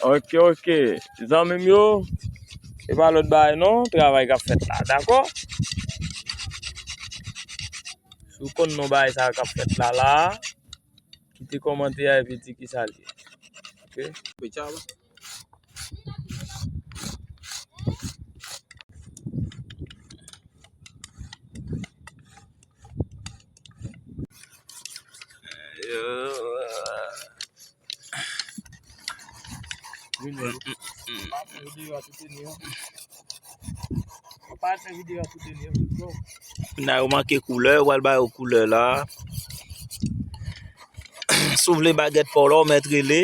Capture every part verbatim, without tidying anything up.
Ok, ok. Zanmi m yo, se pa lòt bagay non, travay k ap fèt la, dakò? Si w konn non bagay sa k ap fèt la, la, kite kòmantè a epi di ki sa l ye. Ok? Kounye a yo manke koulè, yo pral ba yo koulè la. Si w vle bagèt pa w la, w mèt rele.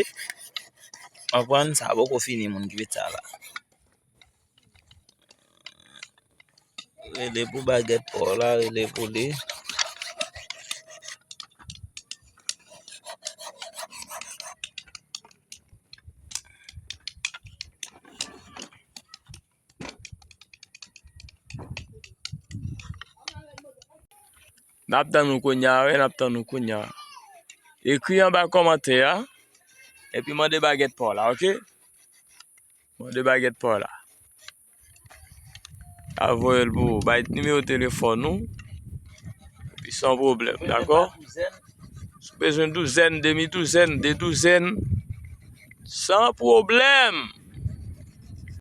Konprann? Sa poko fini, moun ki met sa la. Rele pou bagèt pa w la, rele pou li. N ap tann ou kounye a, wi, n ap tann ou kounye a. Ekri anba kòmantè a, epi mande bagèt pa w la, ok? Mande bagèt pa w la. A voye l pou ou. Bay nimewo telefòn ou. Epi san pwoblèm, dakò? Si w bezwen douzèn, demi douzèn, de douzèn, san pwoblèm.